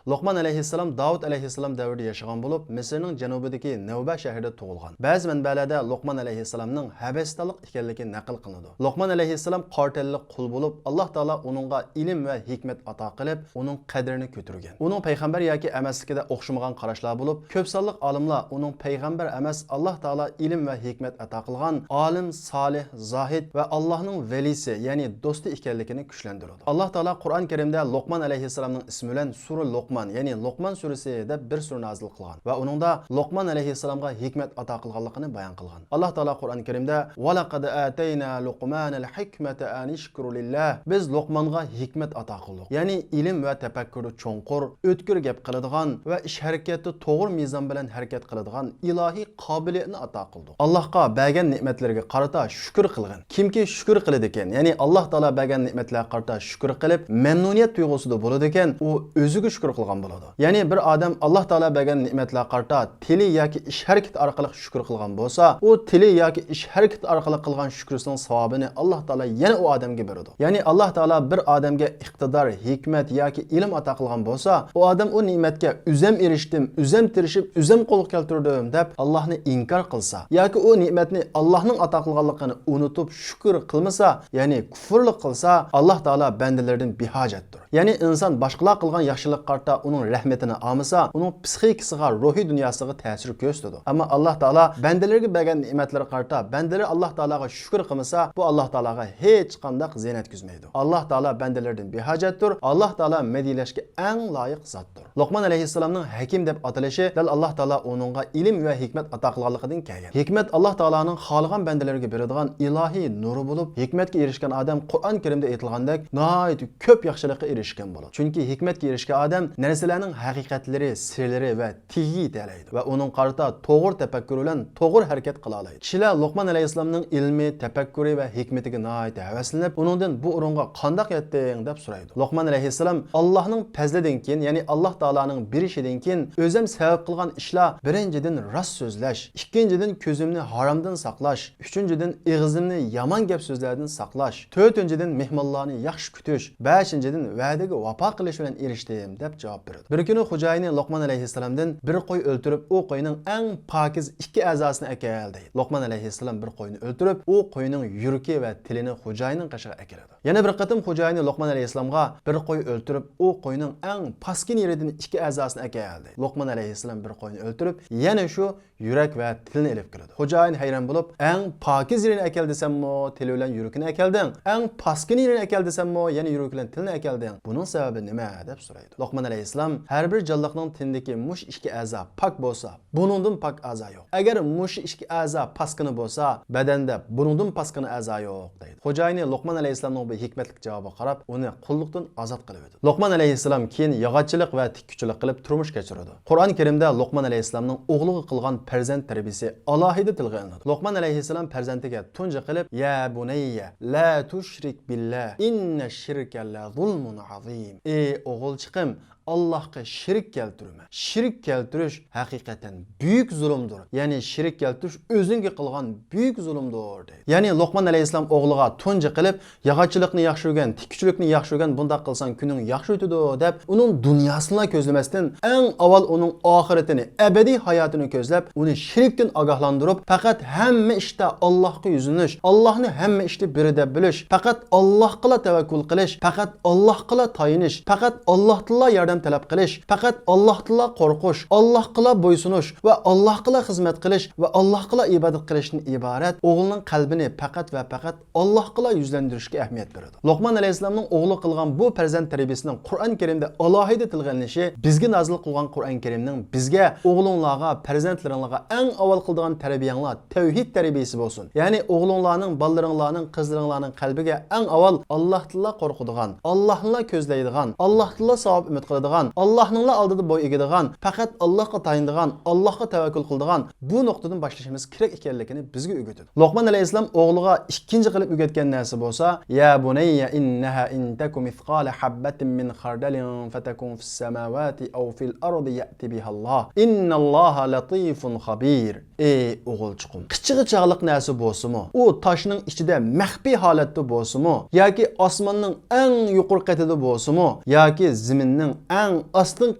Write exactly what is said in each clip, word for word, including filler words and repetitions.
لوقمان ئەلەيھىسسالام داۋۇت ئەلەيھىسسالام دەۋرىدە ياشىغان بولۇپ، مىسىرنىڭ جەنۇبىدىكى نەۋبە شەھىرىدە تۇغۇلغان. بەزى مەنبەلەردە لوقمان ئەلەيھىسسالامنىڭ ھەبەشىستانلىق ئىكەنلىكى نەقىل قىلىنىدۇ. لوقمان ئەلەيھىسسالام قارا تەنلىك قۇل بولۇپ، ئاللاھ تائالا ئۇنىڭغا ئىلىم ۋە ھېكمەت ئاتا قىلىپ، ئۇنىڭ قەدرىنى كۆتۈرگەن. ئۇنىڭ پەيغەمبەر ياكى ئەمەسلىكىدە ئوخشىمىغان قاراشلار بولۇپ، كۆپ سانلىق ئالىملار ئۇنىڭ پەيغەمبەر ئەمەس، ئاللاھ تائالا ئىلىم ۋە ھېكمەت ئاتا قىلغان ئالىم، سالىھ، زاھىد ۋە ئاللاھنىڭ ۋەلىسى، يەنى دوستى ئىكەنلىكىنى كۈچلەندۈرىدۇ. ئاللاھ تائالا قۇرئان كەرىمدە لوقمان ئەلەيھىسسالامنىڭ ئىسمى بىلەن سۈرە لوقمان، يەنى لوقمان سۈرىسى دەپ بىر سۈرە نازىل قىلغان ۋە ئۇنىڭدا لوقمان ئەلەيھىسسالامغا ھېكمەت ئاتا قىلغانلىقىنى بايان قىلغان. ئاللاھ تائالا قۇرئان كەرىمدە، ۋەلەقەد ئاتەينا لوقمانەل ھىكمەتە ئەنىشكۇر لىللاھ، بىز لوقمانغا ھېكمەت ئاتا قىلدۇق. يەنى ئىلىم ۋە تەپەككۇردا چوڭقۇر، ئۆتكۈر گەپ قىلىدىغان ۋە ئىش ھەرىكەتتە توغرا مىزان بىلەن ھەرىكەت قىلىدىغان ئىلاھىي قابىلىيەتنى ئاتا قىلدۇق. ئاللاھقا بەرگەن نېمەتلىرىگە قارىتا شۈكۈر قىلغىن. كىمكى شۈكۈر قىلىدىكەن، يەنى ئاللاھ تائالا بەرگەن نېمەتلەرگە قارىتا شۈكۈر قىلىپ، مەمنۇنىيەت تۇيغۇسىدا بولىدىكەن، ئۇ ئۆزىگە شۈكۈر قىلغان بولىدۇ. يەنى بىر ئادەم ئاللاھ تائالا بەرگەن نېمەتلەرگە قارىتا تىلى ياكى ئىش ھەرىكىتى ئارقىلىق شۈكۈر قىلغان بولسا، ئۇ تىلى ياكى ئىش ھەرىكىتى ئارقىلىق قىلغان شۈكرىسىنىڭ ساۋابىنى ئاللاھ تائالا يەنە ئۇ ئادەمگە بېرىدۇ. يەنى ئاللاھ تائالا بىر ئادەمگە ئىقتىدار، ھېكمەت ياكى ئىلىم ئاتا قىلغان بولسا، ئۇ ئادەم ئۇ نېمەتكە ئۆزەم ئېرىشتىم، ئۆزەم تىرىشىپ، ئۆزەم قولغا كەلتۈردۈم دەپ ئاللاھنى ئىنكار قىلسا ياكى ئۇ نېمەتنى ئاللاھنىڭ ئاتا قىلغانلىقىنى ئۇنتۇپ شۈكۈر قىلمىسا، يەنى كۇفرلۇق قىلسا، ئاللاھ تائالا بەندىلىرىدىن بىھاجەتتۇر. يەنى ئىنسان باشقىلار قىلغان ياخشىلىققا قارىتا ئۇنىڭ رەھمىتىنى ئالمىسا، ئۇنىڭ پسىخىكىسىغا، روھىي دۇنياسىغا تەسىر كۆرسىتىدۇ. ئەمما ئاللاھ تائالا بەندىلىرىگە بەرگەن نېمەتلىرىگە قارىتا بەندىلىرى ئاللاھ تائالاغا شۈكۈر قىلمىسا، بۇ ئاللاھ تائالاغا ھېچقانداق زىيان يەتكۈزمەيدۇ. ئاللاھ تائالا بەندىلىرىدىن بىھاجەتتۇر. ئاللاھ تائالا مەدھىيەلەشكە ئەڭ لايىق زاتتۇر. لوقمان ئەلەيھىسسالامنىڭ ھەكىم دەپ ئاتىلىشى دەل ئاللاھ تائالا ئۇنىڭغا ئىلىم ۋە ھېكمەت ئاتا قىلغانلىقىدىن كەلگەن. ھېكمەت ئاللاھ تائالانىڭ خالىغان بەندىلىرىگە بېرىدىغان ئىلاھىي نۇرى بولۇپ، ھېكمەتكە ئېرىشكەن ئادەم قۇرئان كەرىمدە ئېيتىلغاندەك ناھايىتى كۆپ ياخشىلىققا ئېرىشكەن بولىدۇ. چۈنكى ھېكمەتكە ئېرىشكەن ئادەم نەرسىلەرنىڭ ھەقىقەتلىرى، سىرلىرى ۋە تېگىگە يېتەلەيدۇ ۋە ئۇنىڭ قارىتا توغرا تەپەككۇر بىلەن توغرا ھەرىكەت قىلالايدۇ. كىشىلەر لوقمان ئەلەيھىسسالامنىڭ ئىلمى، تەپەككۇرى ۋە ھېكمىتىگە ناھايىتى ھەۋەسلىنىپ، ئۇنىڭدىن بۇ ئورۇنغا قانداق يەتتىڭ دەپ سورايدۇ. لوقمان ئەلەيھىسسالام، ئاللاھنىڭ پەزلىدىن كېيىن، يەنى ئاللاھ تائالانىڭ بېرىشىدىن كېيىن ئۆزەم سەۋەب قىلغان ئىشلار، بىرىنچىدىن، راست سۆزلەش، ئىككىنچىدىن، كۆزۈمنى ھارامدىن ساقلاش، ئۈچىنچىدىن، ئېغىزىمنى يامان گەپ سۆزلەردىن ساقلاش، تۆتىنچىدىن، مېھمانلارنى ياخشى كۈتۈش، بەشىنچىدىن، ۋەدىگە ۋاپا قىلىش بىلەن ئېرىشتىم دەپ جاۋاب بېرىدۇ. بىر كۈنى خوجايىنى لوقمان ئەلەيھىسسالامدىن، بىر قوي ئۆلتۈرۈپ، ئۇ قوينىڭ ئەڭ پاكىز ئىككى ئەزاسىنى ئەكەل، دەيدۇ. لوقمان ئەلەيھىسسالام بىر قوينى ئۆلتۈرۈپ، ئۇ قوينىڭ يۈرىكى ۋە تىلىنى خوجايىنىنىڭ قېشىغا ئەكېلىدۇ. يەنە بىر قېتىم خوجايىنى لوقمان ئەلەيھىسسالامغا، بىر قوي ئۆلتۈرۈپ، ئۇ قوينىڭ ئەڭ پاسكىنا يېرىدىن ئىككى ئەزاسىنى ئەكەل، دەيدۇ. لوقمان ئەلەيھىسسالام بىر قوينى ئۆلتۈرۈپ، يەنە شۇ يۈرەك ۋە تىلنى ئېلىپ كېلىدۇ. خوجايىن ھەيران بولۇپ، ئەڭ پاكىز يېرىنى ئەكەل دېسەممۇ، تىلى بىلەن يۈرىكىنى ئەكەلدىڭ، ئەڭ پاسكىنا يېرىنى ئەكەل دېسەممۇ، يەنە يۈرىكى بىلەن تىلنى ئەكەلدىڭ، بۇنىڭ سەۋەبى نېمە؟ دەپ سورايدۇ. لوقمان ئەلەيھىسسالام، ھەر بىر جانلىقنىڭ تېنىدىكى مۇشۇ ئىككى ئەزا پاك بولسا، بۇنىڭدىن پاك ئەزا يوق. ئەگەر مۇشۇ ئىككى ئەزا پاسكىنا بولسا، بەدەندە بۇنىڭدىن پاسكىنا ئەزا يوق، دەيدۇ. خوجايىنى لوقمان ئەلەيھىسسالامنىڭ بۇ ھېكمەتلىك جاۋابىغا قاراپ، ئۇنى قۇللۇقتىن ئازاد قىلىۋېتىدۇ. لوقمان ئەلەيھىسسالام كېيىن ياغاچچىلىق ۋە تىككۈچىلىك قىلىپ تۇرمۇش كەچۈرىدۇ. قۇرئان كەرىمدە لوقمان ئەلەيھىسسالامنىڭ ئوغلىغا قىلغان پەرزەنت تەربىيىسى ئالاھىدە تىلغا ئېلىنىدۇ. لوقمان ئەلەيھىسسالام پەرزەنتىگە تۇنجى قىلىپ، يا بۇنەييە، لا تۇشرىك بىللا، ئىننە شىركە لە زۇلمۇن ئازىم. ئى ئوغۇلچىقىم، ئاللاھقا شېرىك كەلتۈرمە. شېرىك كەلتۈرۈش ھەقىقەتەن بۈيۈك زۇلۇمدۇر. يەنى شېرىك كەلتۈرۈش ئۆزۈڭگە قىلغان بۈيۈك زۇلۇمدۇر، دەيدۇ. يەنى لوقمان ئەلەيھىسسالام ئوغلىغا تۇنجى قىلىپ، ياغاچچىلىقنى ياخشى ئۆگەن، تىككۈچىلىكنى ياخشى ئۆگەن، بۇنداق قىلساڭ كۈنۈڭ ياخشى ئۆتىدۇ، دەپ، ئۇنىڭ دۇنياسىنىلا كۆزلىمەستىن، ئەڭ ئاۋۋال ئۇنىڭ ئاخىرىتىنى، ئەبەدىي ھاياتىنى كۆزلەپ، ئۇنى شېرىكتىن ئاگاھلاندۇرۇپ، پەقەت ھەممە ئىشتا ئاللاھقا يۈزلىنىش، ئاللاھنى ھەممە ئىشتا بىرى دەپ بىلىش، پەقەت ئاللاھقىلا تەۋەككۈل قىلىش، پەقەت ئاللاھقىلا تايىنىش، پەقەت ئاللاھتىنلا ياردەم تەلەپ قىلىش، پەقەت ئاللاھتىنلا قورقۇش، ئاللاھقىلا بويسۇنۇش ۋە ئاللاھقىلا خىزمەت قىلىش ۋە ئاللاھقىلا ئىبادەت قىلىشتىن ئىبارەت ئوغلىنىڭ قەلبىنى پەقەت ۋە پەقەت ئاللاھقىلا يۈزلەندۈرۈشكە ئەھمىيەت بېرىدۇ. لوقمان ئەلەيھىسسالامنىڭ ئوغلىغا قىلغان بۇ پەرزەنت تەربىيىسىنىڭ قۇرئان كەرىمدە ئالاھىدە تىلغا ئېلىنىشى بىزگە نازىل قىلغان قۇرئان كەرىمنىڭ بىزگە، ئوغلۇڭلارغا، پەرزەنتلىرىڭلارغا ئەڭ ئاۋۋال قىلىدىغان تەربىيەڭلار تەۋھىد تەربىيىسى بولسۇن. يەنى ئوغلۇڭلارنىڭ، بالىلىرىڭلارنىڭ، قىزلىرىڭلارنىڭ قەلبىگە ئەڭ ئاۋۋال ئاللاھتىنلا قورقىدىغان، ئاللاھنىلا كۆزلەيدىغان، ئاللاھتىنلا ساۋاب ئۈمىد قىلىدىغان، ئاللاھنىڭلا ئالدىدا بوي ئېگىدىغان، پەقەت ئاللاھقا تايىنىدىغان، ئاللاھقا تەۋەككۈل قىلىدىغان بۇ نۇقتىدىن باشلىشىمىز كېرەك ئىكەنلىكىنى بىزگە ئۆگىتىدۇ. لوقمان ئەلەيھىسسالام ئوغلىغا ئىككىنچى قىلىپ ئۆگەتكەن نەرسە بولسا، يا بۇنەييە ئىننەھا ئىن تەكۇ مىسقالە ھەببەتىن مىن خەردەلىن فەتەكۇن فىسسەماۋاتى ئەۋ فىل ئەردى يەئتى بىھاللاھ. ئىننەللاھە لەتىفۇن خەبىر. ئى ئوغۇلچۇقۇم، قىچىغا چاغلىق نەرسە بولسىمۇ، ئۇ تاشنىڭ ئىچىدە مەخپىي ھالەتتە بولسىمۇ، ياكى ئاسماننىڭ ئەڭ يۇقىرى قېتىدا بولسىمۇ، ياكى زېمىننىڭ ئەڭ ئاستىنقى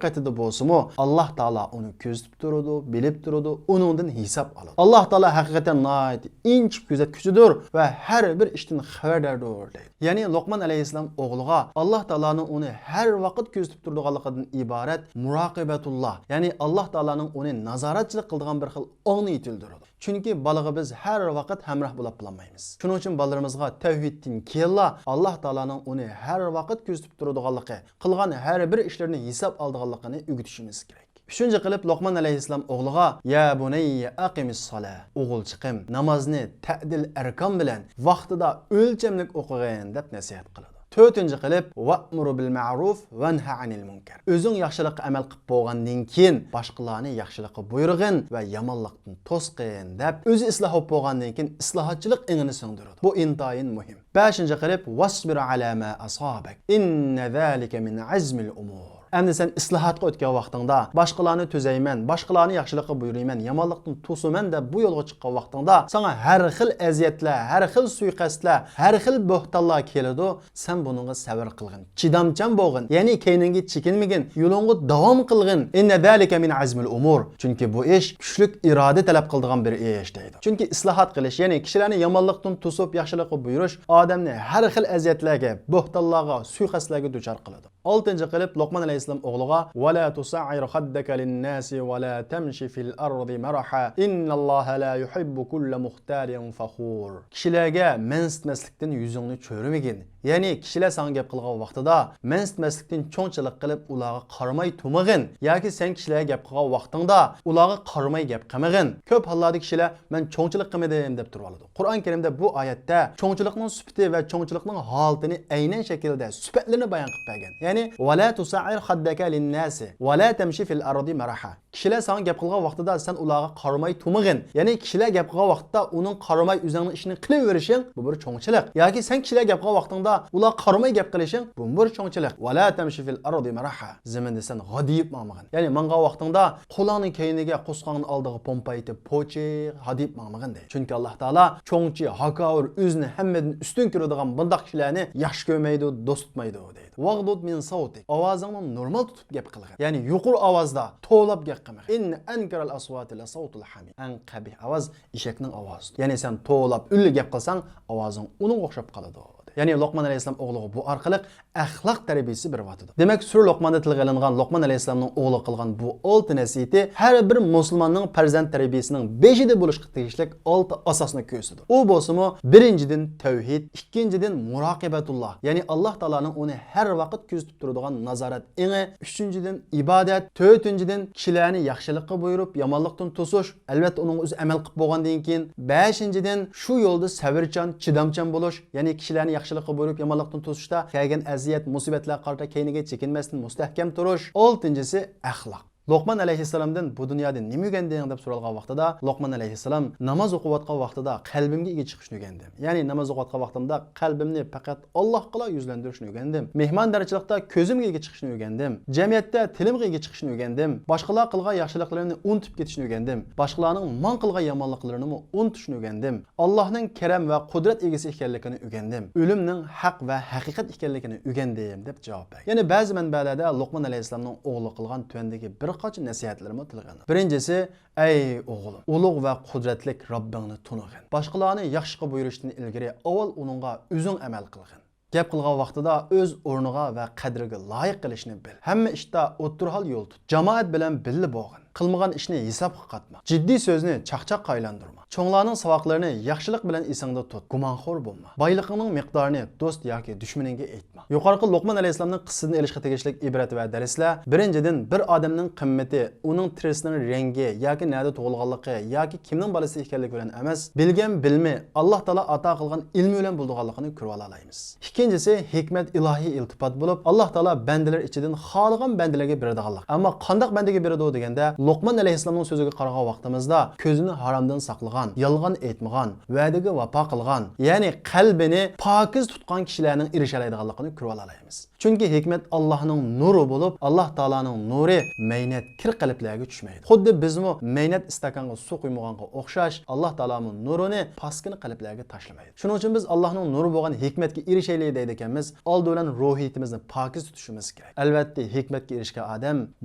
قېتىدا بولسىمۇ، ئاللاھ تائالا ئۇنى كۆزىتىپ تۇرىدۇ، بىلىپ تۇرىدۇ، ئۇنىڭدىن ھېساب ئالىدۇ. ئاللاھ تائالا ھەقىقەتەن ناھايىتى ئىنچىكە كۆزەتكۈچىدۇر ۋە ھەر بىر ئىشتىن خەۋەرداردۇر، دەيدۇ. يەنى لوقمان ئەلەيھىسسالام ئوغلىغا ئاللاھ تائالانىڭ ئۇنى ھەر ۋاقىت كۆزىتىپ تۇرىدىغانلىقىدىن ئىبارەت مۇراقىبەتۇللاھ، يەنى ئاللاھ تائالانىڭ ئۇنى نازارەتچىلىك قىلىدىغان بىر خىل ئاڭنى يېتىلدۈرىدۇ. چۈنكى بالىغا بىز ھەر ۋاقىت ھەمراھ بولۇپ بولالمايمىز. شۇنىڭ ئۈچۈن بالىلىرىمىزغا تەۋھىدتىن كېيىنلا ئاللاھ تائالانىڭ ئۇنى ھەر ۋاقىت كۆزىتىپ تۇرىدىغانلىقى، قىلغان ھەر بىر ئىشلىرىنى ھېساب ئالىدىغانلىقىنى ئۆگىتىشىمىز كېرەك. ئۈچىنچى قىلىپ، لوقمان ئەلەيھىسسالام ئوغلىغا، يا بۇنەييە ئەقىمىسسالا، ئوغۇلچىقىم، نامازنى تەدىل ئەركان بىلەن ۋاقتىدا ئۆلچەملىك ئوقۇغىن، دەپ نەسىھەت قىلىدۇ. تۆتىنچى قىلىپ، ۋەئمۇر بىل مەئرۇف ۋەنھە ئەنىل مۇنكەر. ئۆزۈڭ ياخشىلىققا ئەمەل قىلىپ بولغاندىن كېيىن، باشقىلارنى ياخشىلىققا بۇيرۇغىن ۋە يامانلىقتىن توسقىن، دەپ ئۆزى ئىسلاھ بولۇپ بولغاندىن كېيىن ئىسلاھاتچىلىق ئېڭىنى سىڭدۈرىدۇ. بۇ ئىنتايىن مۇھىم. بەشىنچى قىلىپ، ۋەسبىر ئەلا ما ئەسابەك، ئىننە زالىكە مىن ئەزمىل ئۇمۇر. ئەمدى سەن ئىسلاھاتقا ئۆتكەن ۋاقتىڭدا، باشقىلارنى تۈزەيمەن، باشقىلارنى ياخشىلىققا بۇيرۇيمەن، يامانلىقتىن توسىمەن دەپ بۇ يولغا چىققان ۋاقتىڭدا، ساڭا ھەر خىل ئەزىيەتلەر، ھەر خىل سۇيىقەستلەر، ھەر خىل بۆھتانلار كېلىدۇ. سەن بۇنىڭغا سەۋر قىلغىن، چىدامچان بولغىن، يەنى كەينىڭگە چېكىنمىگىن، يولۇڭغا داۋام قىلغىن. ئىننە زالىكە مىن ئەزمىل ئۇمۇر. چۈنكى بۇ ئىش كۈچلۈك ئىرادە تەلەپ قىلىدىغان بىر ئىش، دەيدۇ. چۈنكى ئىسلاھات قىلىش، يەنى كىشىلەرنى يامانلىقتىن توسۇپ ياخشىلىققا بۇيرۇش ئادەمنى ھەر خىل ئەزىيەتلەرگە، بۆھتانلارغا، سۇيىقەستلەرگە دۇچار قىلىدۇ. ئالتىنچى قىلىپ، لوقمان ئەلەيھىسسالام ئوغلىغا، ۋەلا تۇسەئىر خەددەكە لىنناسى ۋەلا تەمشى فىل ئەرزى مەرەھا، ئىننەللاھە لا يۇھىببۇ كۇللە مۇختالىن فەخۇر. كىشىلەرگە مەنسىتمەسلىكتىن يۈزۈڭنى چۆرىمىگىن. يەنى كىشىلەر ساڭا گەپ قىلغان ۋاقتىدا مەنسىتمەسلىكتىن چوڭچىلىق قىلىپ ئۇلارغا قارىماي تۇرمىغىن. ياكى سەن كىشىلەرگە گەپ قىلغان ۋاقتىڭدا ئۇلارغا قارىماي گەپ قىلمىغىن. كۆپ ھاللاردا كىشىلەر مەن چوڭچىلىق قىلمىدىم دەپ تۇرۇۋالىدۇ. قۇرئان كەرىمدە بۇ ئايەتتە چوڭچىلىقنىڭ سۈپىتى ۋە چوڭچىلىقنىڭ ھالىتىنى ئەينەن شەكىلدە، سۈپەتلىرىنى بايان قىلىپ بەرگەن. يەنى، ۋەلا تۇسەئىر خەددەكە لىنناسى ۋەلا تەمشى فىل ئەرزى مەرەھا. كىشىلەر ساڭا گەپ قىلغان ۋاقتىدا سەن ئۇلارغا قارىماي تۇرمىغىن. يەنى كىشىلەر گەپ قىلغان ۋاقىتتا ئۇنىڭ قارىماي ئۆزۈڭنىڭ ئىشىنى قىلىۋېرىشىڭ، بۇ بىر چوڭچىلىق. ياكى سەن كىشىلەر گەپ قىلغان ۋاقتىڭدا ئۇلارغا قارىماي گەپ قىلىشىڭ، بۇمۇ بىر چوڭچىلىق. ۋەلا تەمشى فىل ئەرزى مەرەھا. زېمىندا سەن غادىيىپ ماڭمىغىن. يەنى ماڭغان ۋاقتىڭدا قولۇڭنى كەينىگە، قورسىقىڭنى ئالدىغا پومپايتىپ، پوچى، ھادىيىپ ماڭمىغىن دەيدۇ. چۈنكى ئاللاھ تائالا چوڭچى، ھاكاۋۇر، ئۆزىنى ھەممىدىن ئۈستۈن كۆرىدىغان بۇنداق كىشىلەرنى ياخشى كۆرمەيدۇ، دوست تۇتمايدۇ دەيدۇ. ۋەغدۇد مىن سەۋتىك. ئاۋازىڭنى نورمال تۇتۇپ گەپ قىلغىن. يەنى يۇقىرى ئاۋازدا توۋلاپ گەپ قىلمىغىن. ئىننە ئەنكەرەل ئەسۋاتى لەسەۋتۇل ھەمىر. ئەڭ قەبىھ ئاۋاز ئېشەكنىڭ ئاۋازىدۇر. يەنى سەن توۋلاپ، ئۈنلۈك گەپ قىلساڭ، ئاۋازىڭ ئۇنىڭغا ئوخشاپ قالىدۇ. يەنى لوقمان ئەلەيھىسسالام ئوغلىغا بۇ ئارقىلىق ئەخلاق تەربىيىسى بېرىۋاتىدۇ. دېمەك، سۈرە لوقماندا تىلغا ئېلىنغان لوقمان ئەلەيھىسسالامنىڭ ئوغلىغا قىلغان بۇ ئالتە نەسىھىتى ھەر بىر مۇسۇلماننىڭ پەرزەنت تەربىيىسىنىڭ بېشىدا بولۇشقا تېگىشلىك ئالتە ئاساسنى كۆرسىتىدۇ. ئۇ بولسىمۇ، بىرىنچىدىن، تەۋھىد، ئىككىنچىدىن، مۇراقىبەتۇللاھ، يەنى ئاللاھ تائالانىڭ ئۇنى ھەر ۋاقىت كۆزىتىپ تۇرىدىغان نازارەت ئېڭى، ئۈچىنچىدىن، ئىبادەت، تۆتىنچىدىن، كىشىلەرنى ياخشىلىققا بۇيرۇپ، يامانلىقتىن توسۇش، ئەلۋەتتە، ئۇنىڭغا ئۆزى ئەمەل قىلىپ بولغاندىن كېيىن، بەشىنچىدىن، شۇ يولدا سەۋرچان، چىدامچان بولۇش، يەنى كىشىلەرنى ياخشىلىققا بۇيرۇپ، يامانلىقتىن توسۇشتا كەلگەن ئەزىيەت، مۇسىبەتلەرگە قارىتا كەينىگە چېكىنمەستىن مۇستەھكەم تۇرۇش. ئالتىنچىسى، ئەخلاق. لوقمان ئەلەيھىسسالامدىن بۇ دۇنيادا نېمە ئۆگەندىڭ؟ دەپ سورالغان ۋاقتىدا، لوقمان ئەلەيھىسسالام، ناماز ئوقۇۋاتقان ۋاقتىدا قەلبىمگە ئىگە چىقىشنى ئۆگەندىم. يەنى ناماز ئوقۇۋاتقان ۋاقتىمدا قەلبىمنى پەقەت ئاللاھقىلا يۈزلەندۈرۈشنى ئۆگەندىم. مېھماندارچىلىقتا كۆزۈمگە ئىگە چىقىشنى ئۆگەندىم. جەمئىيەتتە تىلىمغا ئىگە چىقىشنى ئۆگەندىم. باشقىلار قىلغان ياخشىلىقلىرىمنى ئۇنتۇپ كېتىشنى ئۆگەندىم. باشقىلارنىڭ ماڭا قىلغان يامانلىقلىرىنىمۇ ئۇنتۇشنى ئۆگەندىم. ئاللاھنىڭ كەرەم ۋە قۇدرەت ئىگىسى ئىكەنلىكىنى ئۆگەندىم. ئۆلۈمنىڭ ھەق ۋە ھەقىقەت ئىكەنلىكىنى ئۆگەندىم، دەپ جاۋاب بەرگەن. يەنە بەزى مەنبەلەردە لوقمان ئەلەيھىسسالامنىڭ ئوغلىغا قىلغان تۆۋەندىكى بىر قانچە نەسىھەتلىرىمۇ تىلغا ئېلىنىدۇ. بىرىنچىسى، ئەي ئوغلۇم، ئۇلۇغ ۋە قۇدرەتلىك رەببىڭنى تونۇغىن. باشقىلارنى ياخشىغا بۇيرۇشتىن ئىلگىرى ئاۋۋال ئۇنىڭغا ئۆزۈڭ ئەمەل قىلغىن. گەپ قىلغان ۋاقتىدا ئۆز ئورنىغا ۋە قەدرىگە لايىق قىلىشنى بىل. ھەممە ئىشتا ئوتتۇرا ھال يول تۇت. جامائەت بىلەن بىللە بولغىن. قىلمىغان ئىشنى ھېسابقا قاتما. جىددىي سۆزنى چاقچاققا ئايلاندۇرما. چوڭلارنىڭ ساۋاقلىرىنى ياخشىلىق بىلەن ئېسىڭدە تۇت. گۇمانخور بولما. بايلىقىڭنىڭ مىقدارىنى دوست ياكى دۈشمىنىڭگە ئېيتما. يۇقىرىقى لوقمان ئەلەيھىسسالامنىڭ قىسسىسىدىن ئېلىشقا تېگىشلىك ئىبرەت ۋە دەرسلەر، بىرىنچىدىن، بىر ئادەمنىڭ قىممىتى ئۇنىڭ تېرىسىنىڭ رەڭگى ياكى نەدە تۇغۇلغانلىقى ياكى كىمنىڭ بالىسى ئىكەنلىكى بىلەن ئەمەس، بىلگەن بىلىمى، ئاللاھ تائالا ئاتا قىلغان ئىلمى بىلەن بولىدىغانلىقىنى كۆرۈۋالالايمىز. ئىككىنچىسى، ھېكمەت ئىلاھىي ئىلتىپات بولۇپ، ئاللاھ تائالا بەندىلىرى ئىچىدىن خالىغان بەندىلەرگە بېرىدىغانلىق. ئەمما قانداق بەندىگە بېرىدۇ دېگەندە، لوقمان ئەلەيھىسسالامنىڭ سۆزىگە قارىغان ۋاقتىمىزدا، كۆزىنى ھارامدىن ساقلىغان، يالغان ئېيتمىغان، ۋەدىگە ۋاپا قىلغان، يەنى قەلبىنى پاكىز تۇتقان كىشىلەرنىڭ ئېرىشەلەيدىغانلىقىنى كۆرۈۋالالايمىز. چۈنكى ھېكمەت ئاللاھنىڭ نۇرى بولۇپ، ئاللاھ تائالانىڭ نۇرى مەينەت، كىر قەلبلەرگە چۈشمەيدۇ. خۇددى بىزمۇ مەينەت ئىستاكانغا سۇ قۇيمىغانغا ئوخشاش، ئاللاھ تائالامۇ نۇرىنى پاسكىنا قەلبلەرگە تاشلىمايدۇ. شۇنىڭ ئۈچۈن بىز ئاللاھنىڭ نۇرى بولغان ھېكمەتكە ئېرىشەيلى دەيدىكەنمىز، ئالدى بىلەن روھىيىتىمىزنى پاكىز تۇتۇشىمىز كېرەك. ئەلۋەتتە، ھېكمەتكە ئېرىشكەن ئادەم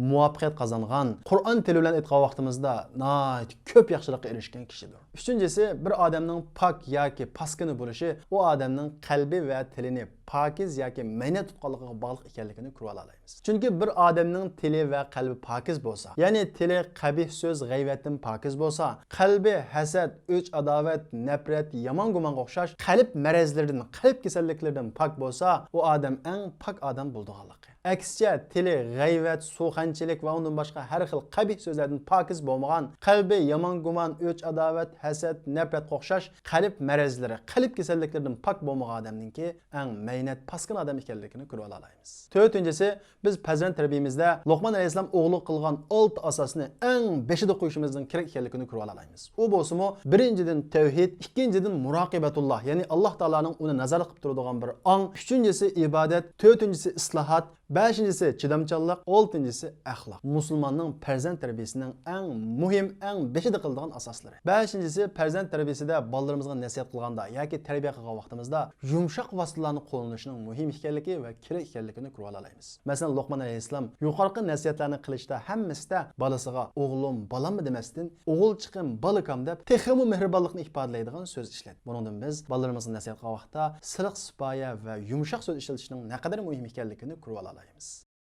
مۇۋەپپەقىيەت قازانغان، قۇرئان تىلى بىلەن ئېيتقان ۋاقتىمىزدا ناھايىتى كۆپ ياخشىلىققا ئېرىشكەن كىشىدۇر. ئۈچىنچىسى، بىر ئادەمنىڭ پاك ياكى پاسكىنا بولۇشى ئۇ ئادەمنىڭ قەلبى ۋە تىلىنى پاكىز ياكى مەينەت تۇتقانلىقىغا باغلىق ئىكەنلىكىنى كۆرۈۋالالايمىز. چۈنكى بىر ئادەمنىڭ تىلى ۋە قەلبى پاكىز بولسا، يەنى تىلى قەبىھ سۆز، غەيۋەتتىن پاكىز بولسا، قەلبى ھەسەت، ئۆچ-ئاداۋەت، نەپرەت، يامان گۇمانغا ئوخشاش قەلب مەرەزلىرىدىن، قەلب كېسەللىكلىرىدىن پاك بولسا، ئۇ ئادەم ئەڭ پاك ئادەم بولىدىغانلىقى. ئەكسىچە، تىلى غەيۋەت، سۇخەنچىلىك ۋە ئۇندىن باشقا ھەر خىل قەبىھ سۆزلەردىن پاكىز بولمىغان، قەلبى يامان گۇمان، ئۆچ-ئاداۋەت، ھەسەت، نەپرەتكە ئوخشاش قەلب مەرەزلىرى، قەلب كېسەللىكلىرىدىن پاك بولمىغان ئادەمنىڭكى ئەڭ مەينەت، پاسكىنا ئادەم ئىكەنلىكىنى كۆرۈۋالالايمىز. تۆتىنچىسى، بىز پەرزەنت تەربىيىمىزدە لوقمان ئەلەيھىسسالام ئوغلىغا قىلغان ئالتە ئاساسنى ئەڭ بېشىدا قويۇشىمىزنىڭ كېرەك ئىكەنلىكىنى كۆرۈۋالالايمىز. ئۇ بولسىمۇ، بىرىنچىدىن، تەۋھىد، ئىككىنچىدىن، مۇراقىبەتۇللا، يەنى ئاللاھ تائالانىڭ ئۇنى نازارەت قىلىپ تۇرىدىغان بىر ئاڭ، ئۈچىنچىسى، ئىبادەت، تۆتىنچىسى، ئىسلاھات، بەشىنچىسى، چىدامچانلىق، ئالتىنچىسى، ئەخلاق. مۇسۇلماننىڭ پەرزەنت تەربىيىسىنىڭ ئەڭ مۇھىم، ئەڭ بېشىدا قىلىدىغان ئاساسلىرى. بەشىنچىسى، پەرزەنت تەربىيىسىدە بالىلىرىمىزغا نەسىھەت قىلغاندا ياكى تەربىيە قىلغان ۋاقتىمىزدا يۇمشاق ۋاسىتىلەرنى قوللىنىشنىڭ مۇھىم ئىكەنلىكى ۋە كېرەك ئىكەنلىكىنى كۆرۈۋالالايمىز. مەسىلەن، لوقمان ئەلەيھىسسالام يۇقىرىقى نەسىھەتلەرنى قىلىشتا ھەممىسىدە بالىسىغا «ئوغلۇم، بالاممۇ» دېمەستىن، «ئوغۇلچىقىم، بالىكام» دەپ، تېخىمۇ مېھرىبانلىقنى ئىپادىلەيدىغان سۆز ئىشلەتتى. بۇنىڭدىن بىز بالىلىرىمىزغا نەسىھەت قىلغان ۋاقىتتا سىلىق-سىپايە ۋە يۇمشاق سۆز ئىشلىتىشنىڭ نەقەدەر مۇھىم ئىكەنلىكىنى كۆرۈۋالالايمىز.